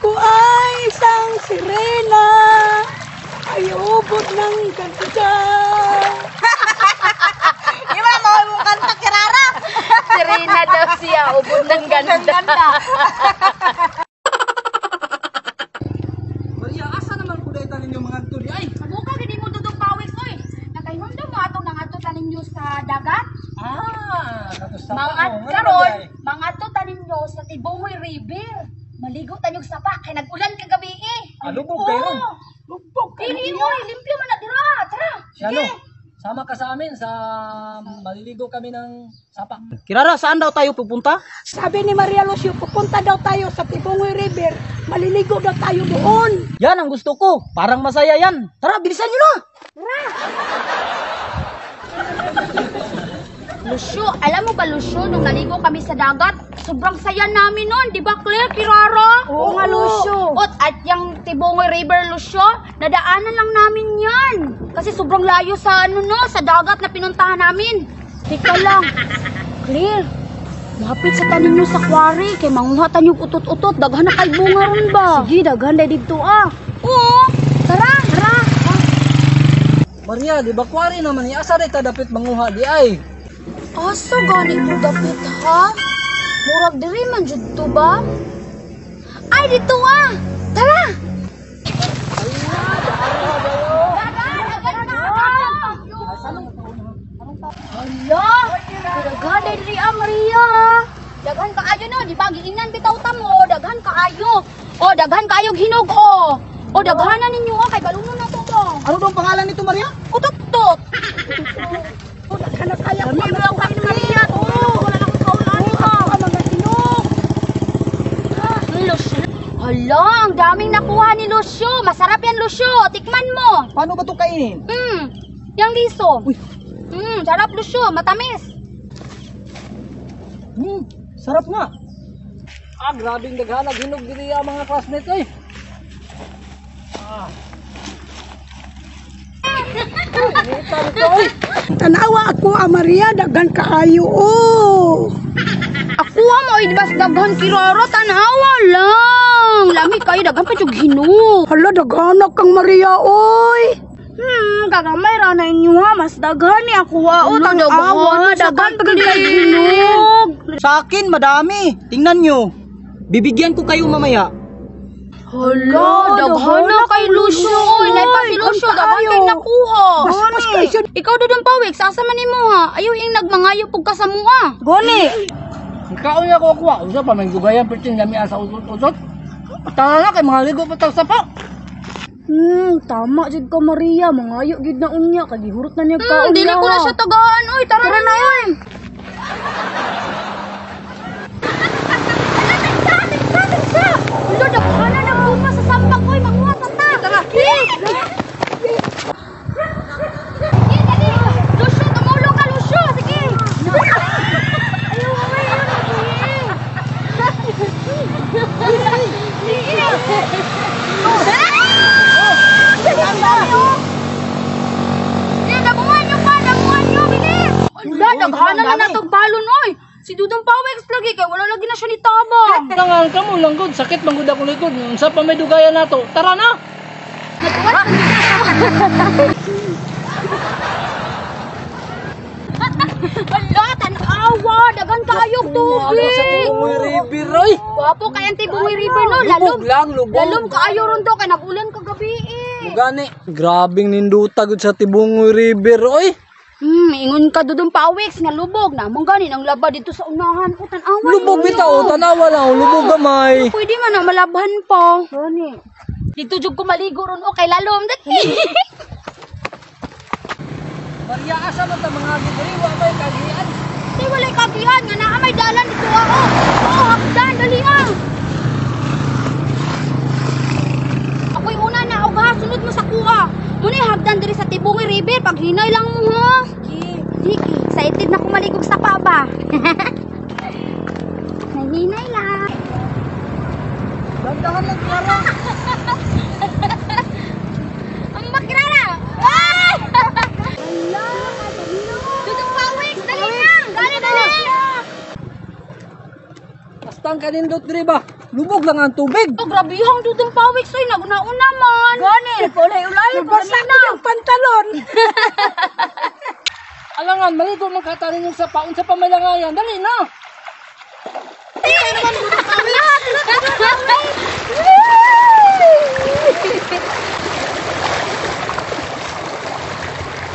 Ako ay isang sirena. Ay ubod ng ganda. Di ba mo imong kanta kirara? Sirena daw siya, ubod ng ganda. Maria, asa naman ko dahil ninyo mga tuli ay? Sabuka gid mo dudong pawis oy. Nakahinumdum mo atong nangadto ta ninyo sa dagat. Ah, kato sa Mga karon, mga to taninyo sa Tibongoy River. Maligo tanyog sapa kay nag-ulan kagabi eh. Ah, lubog kayo ron. Lubog ka Dili mo, limpyo man na dira. Tara. Siya sama ka sa amin sa maliligo kami ng sapa. Kirara, saan daw tayo pupunta? Sabi ni Maria Lucio, pupunta daw tayo sa Tibongoy River. Maliligo daw tayo doon. Yan ang gusto ko. Parang masaya yan. Tara, bilisan nyo na! Lucio, alam mo ba Lucio, nung naligo kami sa dagat, sobrang saya namin nun, di ba Claire, Kirara? Oo nga, Lucio. Ot, at yung Tibongoy River, Lucio, nadaanan lang namin yan. Kasi sobrang layo sa ano no, sa dagat na pinuntahan namin. Teka lang, Claire, lapit sa tanin nyo sa quarry, kay manguha tanyog utot-utot, daghan na kay bunga ron ba? Sige, daghan na dito ah. Oo, tara, tara. Maria, di ba kwari naman ni asa ta dapit manguha di ay? Asa gani ko dapit ha? Murag diri man jud to ba? Ay dito ah. Tara. Hala, daghan diri ah Maria. Daghan kaayo no, di ba giingnan bitaw ta mo, daghan kaayo. Oh, daghan kaayo hinog oh. Oh, daghan na ninyo ah kay balunon na to mo. Ano daw ang pangalan nito, Maria? Utot-tot. O, daghan na kaya ko. Kami lang kay Maria. Oo, wala na akong kaulan Ako ang mga hinog. Lucio. Hala, ang daming nakuha ni Lucio. Masarap yan, Lucio. Tikman mo. Paano ba ito kainin? Yang liso. Uy. Sarap, Lucio. Matamis. Sarap nga. Ah, grabing daghanag hinog diri ah, mga classmates oy. Ah. Inita nito oy. Tanawa ako, ah, Maria, daghan kaayo. Oh. Ako mo, ay bas daghan kirara. Tanawa lang. Lami kayo, daghan pa jug hinog. Hala, daghan na kang Maria, oy. Kagamay ra na inyo ha. Mas daghan ni ako ha. O, tanawa. Daghan pa jug hinog. Sa akin, madami. Tingnan nyo. Bibigyan ko kayo mamaya. Hala, daghan na kay Lucio. Oy, nay pa si Lucio, daghan kay nakuha. Mas kayo siya. Ikaw dudong pawik, sasa man nimo ha. Ayaw ing nagmangayo pug ka sa mua. Gani. Ikaw niya ko kuha. Usa pa may dugayan pertin lami asa utot-utot. Tara na kay mga ligo pa tag sapa. Tama jud ka Maria, mangayo gid na unya kay gihurot na niya ka. Dili ko na siya tagaan oy, tara, na na yan. Ulo, daghan na ng bunga sa sambak oy, manguha sa ta. Tara. Sige, dali. Lucio, tumulong ka, Lucio. Sige. Ayaw, ay, ayaw, sige. Sige, dabungan nyo pa, dabungan nyo, bilis! Wala, daghanan na natong balon, oy! Si Dudong Pawex lagi, kay wala lagi na siya ni Tabang. Tangan ka mo lang gud, sakit man gud akong likod. Unsa pa may dugayan nato? Tara na. Wala, tanawa, daghan kaayog tubig. Sa Tibongoy River oy. Gwapo kay ang Tibongoy River no, lalom. Lubog lang, lubog. Lalom kaayo ron do kay nag-ulan kagabi eh. Gani. Grabing ninduta gud sa Tibongoy River oy. Ingon ka Dudong Pawex nga lubog na mong gani nang laba dito sa unahan ko tan-awa. Lubog bitaw, tanawa lang, lubog gamay. Pwede man na malabhan pa. Gani. Dito jud ko maligo ron o kay lalom. Dali. Maria, asa man ta mga diri wa may kagian. Di walay kagian nga naa may dalan dito ako. Oo, hagdan dali ah. Ako'y una na og ha, sunod mo sa kuha. Muna hagdan diri sa Tibongoy River, paghinay lang mo ha. Sige. Sige, excited na ko maligog sa paba. Nahinay lang. Dandahan lang, Kirara. Ang makirara. Ay! Hala, Dudong Pawik, dali na. Dali, dali. Basta ang kanindot diri ba? Lubog lang ang tubig. Oh, grabe yung Dudong Pawis oy, naguna-una man. Gani, ulay-ulay Nabasa ko yung pantalon. Alangan, maligo man kata ninyong sapa. Unsa pa may langayan. Dali na.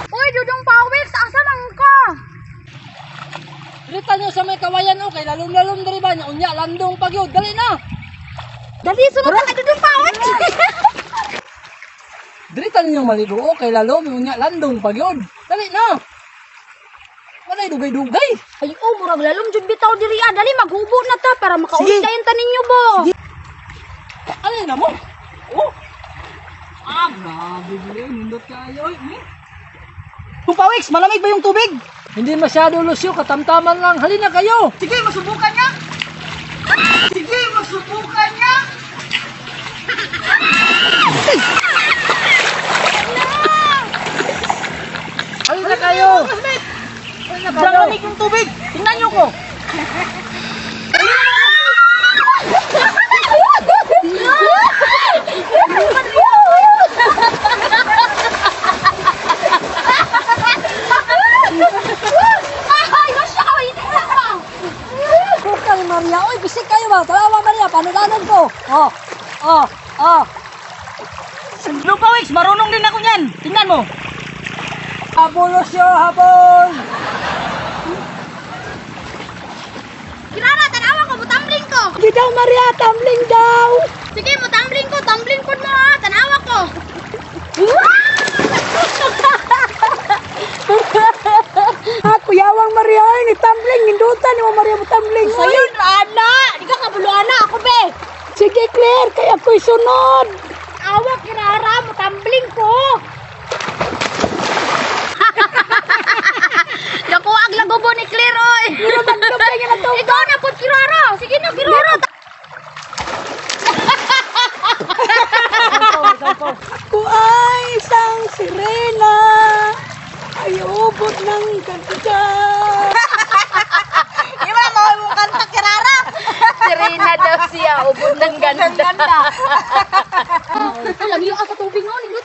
Uy, Dudong Pawis, asa man ka? Rita nyo sa may kawayan o kay lalom-lalom diri ba nya unya landong pagyud. Dali na. Dali, sunod ka kay Dudong Pawis. Dirita ninyo maligo o kay lalom unya landong pagyud. Dali na. Walay dugay-dugay. Ay, oh, murag lalom jud bitaw diri ah. Dali maghubo na ta para makauli Sige. dayon ta ninyo bo. Alin na mo? Oh. Ah, grabe dili nindot kayo oy. Hmm? Tupawix, malamig ba yung tubig? Hindi masyado Lucio, katamtaman lang. Halina kayo. Sige, masubukan niya. Sige, masubukan niya. Halina kayo. Halina Sobrang kayo. lamig yung tubig. Tingnan niyo ko. Ay, Lucio, hindi na pa. Kuka ni Maria. Oy, bisik kayo ba? Talawa Maria, panudanan ko. Oh, oh, oh. Lupawix, marunong din ako niyan. Tingnan mo. Habol Lucio, habol. Kirara, tanawa ko, mutambling ko. Hindi daw Maria, tumbling daw. Sige, mutambling ko, tumbling ko mo ha. Tanawa ko. Ah, kuyawang Maria, ay, ni tumbling, nindutan ni mo Maria mo tumbling. Oy. Sayon, ana. Di ka kabulo, ana. Ako, be. Sige, Claire, kaya ako'y sunod. Awa, Kirara, mutambling ko. Naku, ang lagobo ni Claire, oy. Pero magtumbling na to. Ikaw na po, Kirara. Sige na, Kirara. Ako ay isang sirena. Ay ubod ng ganda. Di ba mo yung kanta kirara? Sirena daw siya, ubod ng ganda. Ganda. Alam niyo, sa tubig noon.